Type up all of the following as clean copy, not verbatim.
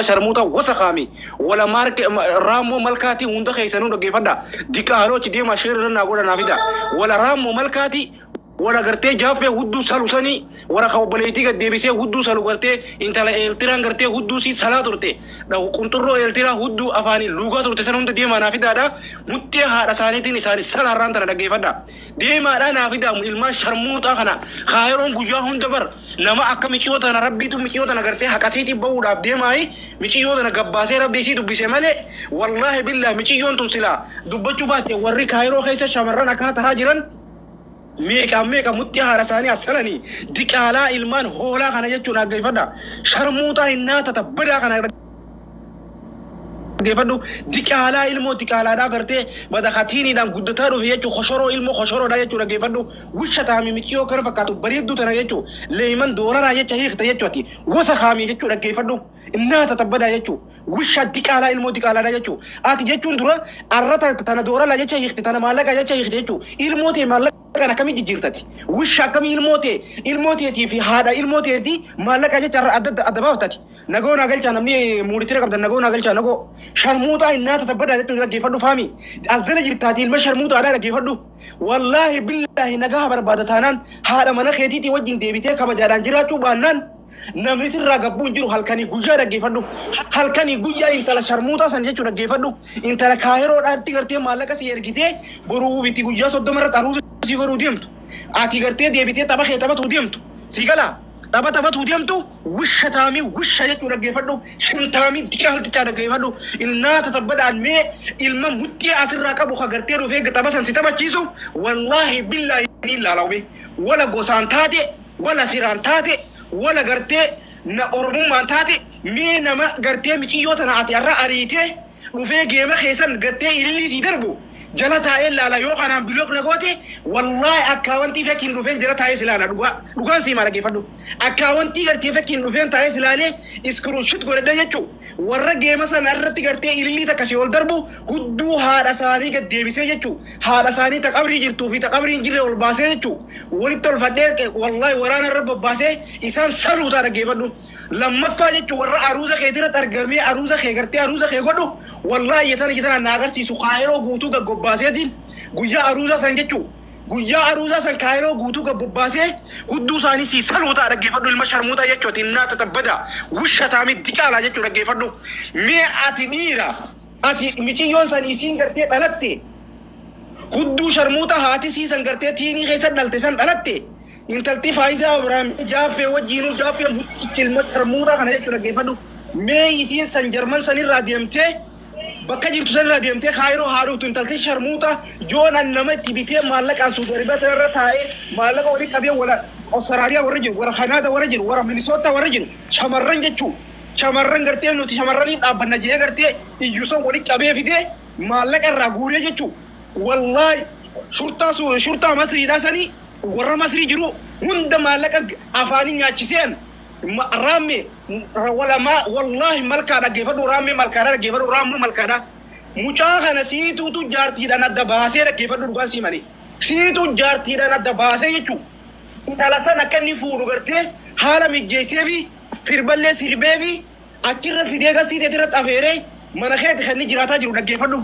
Sharmuuta wasa kaami wala maarke raammoo malkaatii hunda keessanuu dhaggeeffadha. Diqaaloochi deemaa sheerra naa godha naa fida. Wala raammoo malkaatii, wala gartee jaaffee hudduu salu sanii, wala ka obboleettii gad deebisee hudduu salu, gartee intala eeltiraan gartee hudduu sii salaa turte, qunxurroo eeltiraa hudduu afaanii luugaa turte san hunda deemaa naa fidaadha. Muttee haadha isaaniitiin isaanii salaarraan tana dhaggeeffadha. Deemaadhaa naa fidaa ilmaan sharmuuxaa kana. Kaayiroon guyyaa hunda bar nama akka miciyoo tana rabbiitu miciyoo tana gartee haqasiitiin bahuudhaaf deemaayi. Miciyoo tana gabbaasee rabbii isii dubbise malee, wallaahi billaahi, miciyyoon tun silaa dubbachuu baatte, warri kaayiroo keessa shamarran akkana tahaa jiran meeqa meeqa mutti haadha isaanii assalanii. Diqaalaa ilmaan hoolaa kana jechuun dhaggeeffadha. Sharmuuxaa hin naatata badaa kana dhaggeeffadhu. Diqaalaa ilmoo diqaalaadhaa gartee badakatiiniidhaan guddataa dhufe jechuu, koshoroo ilmoo koshoroodha jechuu dhaggeeffadhu. Wisha taami miciyoo kana fakkaatu bareedduu tana jechuu leeyman dooraraa jecha hiikta jechuu, ati wasa kaamii jechuu dhaggeeffadhu. Naatata badaa jechuu, wisha diqaalaa ilmoo diqaalaadha jechuu. Ati jechuun dura arra tana dooralaa jecha hiikte, tana maallaqa jecha hiikte jechuu. Ilmoo ta'e maallaqa kan akkamii jijjiirtati? Wisha akkamii ilmoo ta'e, ilmoo ta'eetii fi haadha ilmoo ta'eetii maallaqa jecha adda adda baaftati? Nagoo naa galchaa, namni muulitira qabdan nagoo naa galchaa. Nagoo sharmuuxaa hin naata tabbadaa jechuun dhaggeeffadhu. Faami as jala jirtaati ilma sharmuuxaadhaa dhaggeeffadhu. Wallaahi billaahi, nagaa barbaada taanaan haadha mana keetiitii wajjin deebitee kabajaadhaan jiraachuu baannaan namni sirraa gabbuu hin jiru. Halkanii guyyaa dhaggeeffadhu, halkanii guyyaa intala sharmuuxaa san jechuu dhaggeeffadhu. Intala kaayiroodhaatti gartee maallaqa si ergitee boruu itti guyyaa 30 irratti aruusa si godhuu deemtu, ati gartee deebitee tapha kee taphatuu deemtu, si galaa tapha taphatuu deemtu. Wisha taamii wisha jechuu dhaggeeffadhu. Shintaamii diqaaltichaa dhaggeeffadhu. Ilnaata tabbadhaan mee ilma mudhii asirraa qabu ka gartee dhufee tapha san si taphachiisu, wallaahi billaahi ni ilaalawme. Wala gosaan taate, wala firaan taate, wala gartee na oromummaan taate, mee nama gartee miciyyoo tana ati har'a ariitee dhufee geema keessan gartee ilillii sii darbu jala taa'ee laala. Yoo kanaan block na goote, wallaahi akkaawwantii fakkiin dhufeen jala taa'ee si laala. Dhugaa dhugaan sii maal dhaggeeffadhu. Akkaawwantii gartee fakkiin dhufeen taa'ee si laalee screenshot godhadhe jechuu, warra geema sana irratti gartee ilillii takka si ol darbu hudduu haadha isaanii gad deebisee jechuu, haadha isaanii ta qabrii jirtuu fi ta qabrii hin jirre ol baasee jechuu, walitti ol fadhee wallaahi waraana irra bobbaasee isaan saluutaa dhaggeeffadhu. Lammaffaa jechuu, warra aruuza keetirratti argamee aruuza kee gartee aruuza kee godhu, wallaahi yetana yetana na agarsiisu, kaayiroo guutuu gaggobaaseetiin guyyaa aruuza san jechuu, guyyaa aruuza san kaayiroo guutuu gabbobbaasee hudduu isaanii sii saluutaa dhaggeeffadhu. Ilma sharmuutaa jechuuti innaa tatabbada wishataami diqaalaa jechuu dhaggeeffadhu. Mee ati dhiira, ati miciyyoon san isiin gartee dhalatte hudduu sharmuuta haati siisan gartee tiinii keessa dhalte san dhalatte, intalti Faayisaa Abrahaam jaaffee wajjiinuu jaaffee muttichi ilma sharmuutaa kana jechuu dhaggeeffadhu. Mee isiin san Jarman sanirraa deemtee bakka jirtu sanirraa deemtee kaayiroo haa dhuftu. Intalti sharmuuta joon nama itti bitee maallaqaan Suudi Arabiyaa sanarra taa'ee maallaqa walii qabee, wala Austraaliyaa warra jiru, warra Kanaadaa warra jiru, warra Minisootaa warra jiru, shamarran jechuu, shamarran gartee nuti shamarraniif dhaabbanna jee gartee iyyuusan walii qabee fidee maallaqa irraa guuree jechuu, wallaahi shurtaa shurtaa Masriidhaa sanii warra Masrii jiru hunda maallaqa afaanii nyaachiseen. Raammee wallaahi malkaa dhaggeeffadhu, raammee malkaadha dhaggeeffadhu, raammoo malkaadha. Mucaa kana siituutu jaartiidhaan adda baasee dhaggeeffadhu. Dhugaan sii malee siitu jaartiidhaan adda baasee jechuu, intala san akka inni fuudhu gartee haala mijjeessee fi sirballee sirbee fi achirra fidee gasii teetirratti afeeree mana keetti kan inni jiraataa jiru dhaggeeffadhu.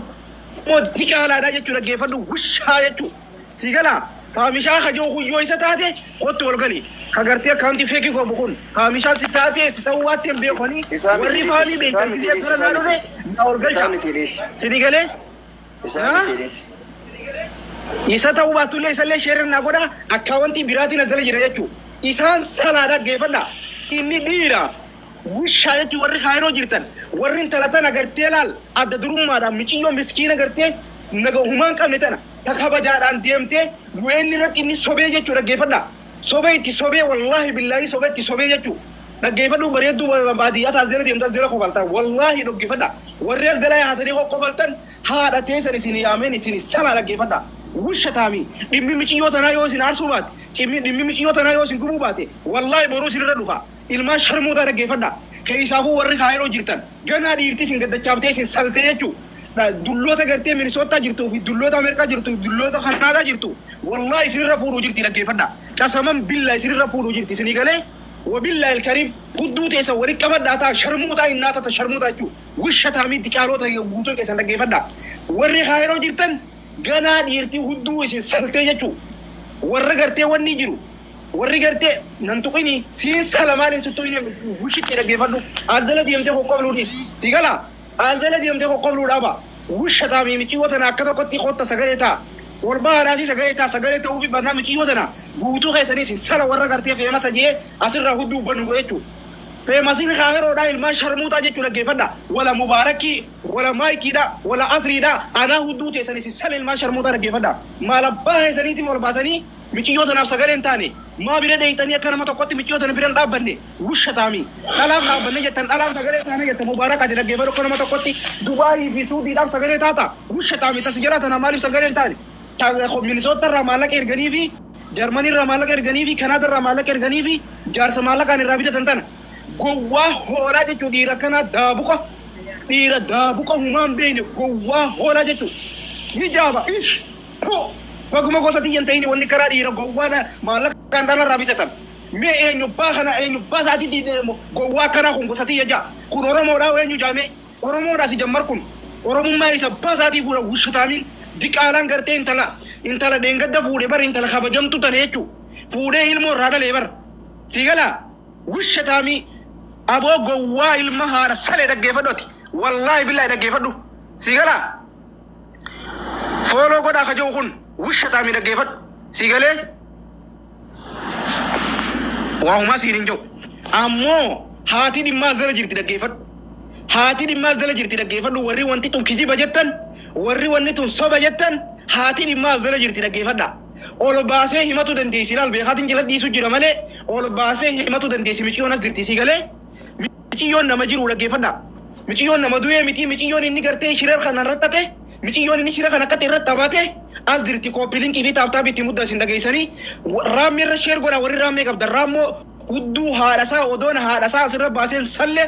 Moo diqaalaadha jechuu dhaggeeffadhu, wishaa jechuu si galaa. Faamishaa kajoo huyyoo isa taate kottu ol gali. Ka gartee akkaawuntii fake qabu kun faamishaa si taate si ta'uu waatti hin beekanii warri faamii beektan gisee dura naa dhufe naa ol galcha. Sini galee? Isa ta'uu baatullee isallee share naa godha. Akkaawuntii biraatiin as jala jira jechuu. Isaan salaa dhaggeeffadha. Inni dhiira. Wishaa jechuun warri kaayiroo jirtan, warri intala tana gartee laal adda durummaadhaan miciyyoo miskiina gartee naga humaan qabne tana ta kabajaadhaan deemtee UN irratti inni sobee jechuu dhaggeeffadha. Sobee itti sobee, wallaahi billaahi, sobee itti sobee jechuu dhaggeeffadhu. Bareedduu baadiyyaa taas jala deemtu as jala kofaltan, wallaahi dhaggeeffadha. Warri as jala yaatanii kofaltan haadha teessan isin yaameen isin salaa dhaggeeffadha. Wisha taami dhimmi miciyyoo tanaa yoo isin aarsuu baate, cimmi dhimmi miciyyoo tanaa yoo isin gubuu baate, wallaahi boruu isin irra dhufa. Ilmaan sharmuutaa dhaggeeffadha. Keessaafuu warri kaayiroo jirtan ganaa dhiirti isin gaddachaaftee isin saltee jechuu, dulloota gartee Minisootaa jirtuu fi dulloota Ameerikaa jirtuu fi dulloota Kanaadaa jirtu, wallaahi isinirra fuudhuu jirti dhaggeeffadha. Qasaman billaa isinirra fuudhuu jirti isinii galee. Wabillahi alkarim hudduu teessan walitti qabadhaa ta'a sharmuuxaa hin naatata sharmuuxaa jechuudha. Wishataa miti qaalota guutuu keessan dhaggeeffadhaa. Warri kaayiroo jirtan ganaa dhiirtii hudduu isin saltee jechuudha. Warra gartee wanni jiru warri gartee nan tuqini siin sala maaliin sittuu hin wishitti dhaggeeffadhu. As jala deemtee qoqqobluu dhiisi. Si galaa as jala deemtee qoqqobluu dhaaba. Wishataa miciyyoo tana akka tokkotti qotta sagalee ta'a. Wal bahaadhaati sagalee ta'a sagalee ta'uu fi barnaa miciyyoo tana guutuu keessanii isin sala warra gartee feemasa jee asirraa hudduu bannu jechuudha. Feemasiin kaahiroodhaa ilmaan sharmuuxaa jechuudha dhaggeeffadha. Wala mubaarakii, wala maayikiidha, wala asriidha. Anaa hudduu teessan isin sala ilmaan sharmuuxaa dhaggeeffadha. Maal abbaa keessaniitiif ol baatanii miciyyoo tanaaf sagalee hin taane. Maa bira dheeytanii akka nama tokkotti miciyyoo tana bira hin dhaabbanne. Wusha taami. Dhalaaf dhaabbanne jettan dhalaaf sagalee taane jettan mubaarak ati dhaggeeffadhu akka nama tokkotti Dubaayii fi Suudiidhaaf sagalee taata. Wusha taami tas jala tana maaliif sagalee hin taane? Minisoota irraa maallaqa erganii fi Jarmanii irraa maallaqa erganii fi Kanaadaa irraa maallaqa erganii fi jaarsa maallaqaan irraa bitatan tana. Gowwaa hoolaa jechuun dhiira kanaa daabuqa dhiira daabuqa humaan beekne gowwaa hoolaa jechuun hijaaba ish po baguma gosa xiyyan ta'in wanni karaa dhiira gowwaa maallaqaan dhala irraa bitatan. Mee eenyu baa kana eenyu baa isaatii gowwaa kanaa kun gosa xiyya jaa kun Oromoodhaa eenyu jaamee Oromoodhaa si jammar kun Oromummaa isa baa isaatii fuudha wushataamiin diqaalaan gartee intala intala dheengadda fuudhe bar intala kabajamtu tane jechuu fuudhee ilmoo irraa dhalee bar si galaa wushataamii aboo gowwaa ilma haadha salee dhaggeeffadhu ati wallaahi billaahi dhaggeeffadhu si galaa fooloo godhaa ka jiru kun wushataamii dhaggeeffadhu si galee waa humaa siin hin jiru ammoo haati dhimmaa jala jirti dhaggeeffadhu haati dhimmaa jala jirti dhaggeeffadhu warri wanti tun kijiba jettan warri wanni tun soba jettan haati dhimmaa jala jirti dhaggeeffadha. Ol baasee himatu dandeessi ilaal beekaatiin jala dhiisu jira malee ol baasee himatu dandeessi miciyyoon as jirti si galee miciyyoon nama jiru dhaggeeffadha. Miciyyoon nama du'ee miti miciyyoon inni gartee shira kana irratti tate miciyyoon inni shira kana akkatti irratti taphate as jirti copy linkii fi tap tap itti muddaa isin dhageessanii raammee irra share godha warri raammee qabda raammoo hudduu haadhasaa odoon haadhasaa asirra baaseen salle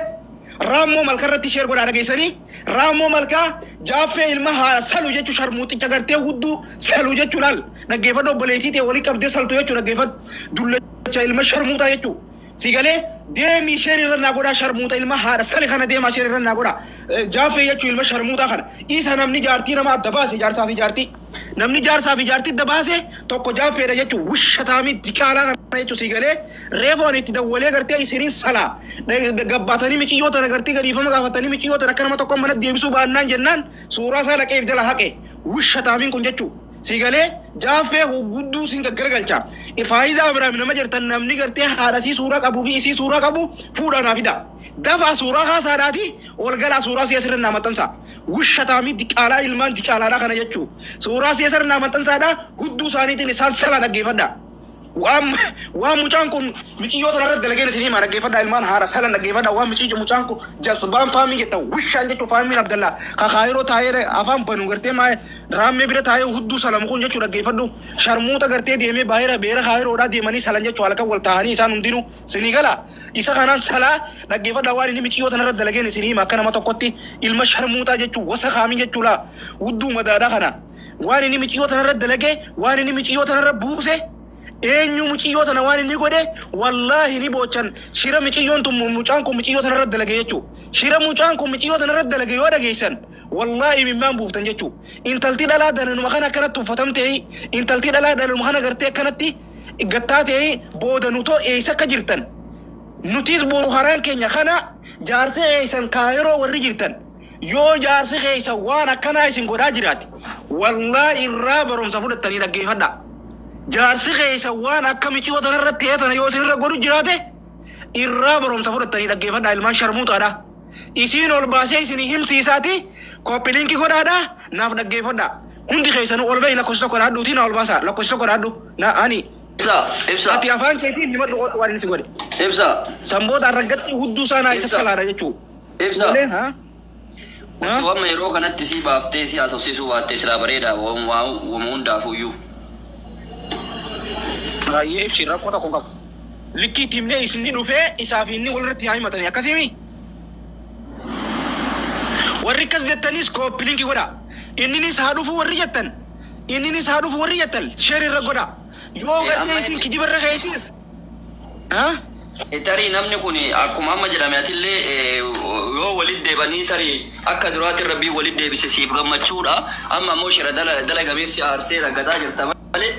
raammoo malkaa irratti share godhaa dhageessanii raammoo malkaa jaaffee ilma haadha salu jechuu sharmuuxicha gartee hudduu salu jechuu laal dhaggeeffadhu obboleettii ta'e walii qabdee saltu jechuu dhaggeeffadhu dullacha ilma sharmuuxaa jechuu si galee deemii share irra naa godhaa sharmuuxa ilma haadha sali kana deemaa share irra naa godhaa jaaffee jechuu ilma sharmuuxaa kana isa namni jaartii nama adda baase jaarsaa fi jaartii namni jaarsaa fi jaartii adda baase tokko jaaffeedha jechuu wushataamii diqaalaa kana jechuu si galee reefoon itti dawwalee gartee isiniin salaa gabbaatanii miciyyoo tana gartee gadiifama gaafatanii miciyyoo tana akka nama tokko mana deebisuu baannaan jennaan suuraa isaa dhaqee jala haqe wushataamiin kun jechuu si galee jaaffee gudduu siin gaggaragalcha faayidaa Abiraam nama jirtan namni gartee haadha sii suuraa qabuu fi isii suuraa qabu fuudhaa naa fida dafaa suuraa kaasaadhaati ol galaa suuraa si'a sirra naa maxxansa wushataamii diqaalaa ilmaan diqaalaadhaa kana jechuu suuraa si'a sirra naa maxxansaadhaa hudduu isaaniitiin isaan salaa dhaggeeffadha. Waan mucaan kun miciyyoo tana irratti dalageen isinii himaa dhaggeeffadhaa ilmaan haadha salan dhaggeeffadhaa waan miciyyo mucaan kun jasbaan faamii jetta wishaan jechuu faamiin Abdallaa kakaayiroo taa'ee afaan banu gartee maa raammee bira taa'ee hudduu salamu kun jechuu dhaggeeffadhu sharmuuta gartee deemee baay'ee beera kaayiroodhaa deemanii salan jechuu halkan wal taa'anii isaan hundinuu isinii gala isa kanaan salaa dhaggeeffadhaa waan inni miciyyoo tana irratti dalageen isinii hima akka nama tokkotti ilma sharmuutaa jechuu wasa kaamii jechuudha hudduu madaadhaa kana waan inni miciyyoo tana irratti dalagee waan inni miciyyoo tana irra buuse eenyu muciyyoo tana waan inni godhe wallaahi ni boochan shira miciyyoon tun mucaan kun miciyyoo tana irratti dalage jechuu shira mucaan kun miciyyoo tana irratti dalage yoo dhageessan wallaahi imimmaan buuftan jechuu intalti dhalaa dananuma kana akkanatti uffatamtee intalti dhalaa dananuma kana gartee akkanatti gattaa ta'ee booda nutoo eessa akka jirtan nutis boru haraan keenya kana jaarsi eessan kaayiroo warri jirtan yoo jaarsi keessa waan akkanaa isin godhaa jiraate wallaahi irraa barumsa fudhattanii dhaggeeffadhaa. Jaarsi keessa waan akka miciyyoo tanarratti ta'e tana yoo isinirra godhu jiraate irraa barumsa fudhattanii dhaggeeffadhaa ilmaan sharmuuxaadha. Isiin ol baasee isinii himsiisaati copy linkii godhaadha naaf dhaggeeffadhaa. Hundi keessanuu ol bahi lakkoofsa tokko dhaadhuutii na ol baasa lakkoofsa tokko dhaadhu na ani. Ibsa, ibsa. Ati afaan keetiin himadhu qotu waan inni si godhe. Ibsa. Sanboota arraggatti hudduu isaa naa isa salaadha jechuudha. Ibsa. Malee haa? Osoo amma yeroo kanatti si baaftee si haasofsiisuu baattee silaa bareeda waanuma hundaafuyyuu. Baay'ee ibsi rakkoo tokko qabu. Likkii timnee isinni dhufee isaa fi inni walirratti haa himatanii akkasimi. Warri akkas jettanis copy linkii godha. Inninis haa dhufu warri jettan. Inninis haa dhufu warri jettan share irra godha. Yoo gartee isin kijiba irra keessis. Haa? Tarii namni kun akkuma amma jedhame atillee yoo walit deebanii tarii akka duraatti rabbii walit deebise siif gammachuudha. Amma ammoo shira dalagameef si aarsee raggataa jirta malee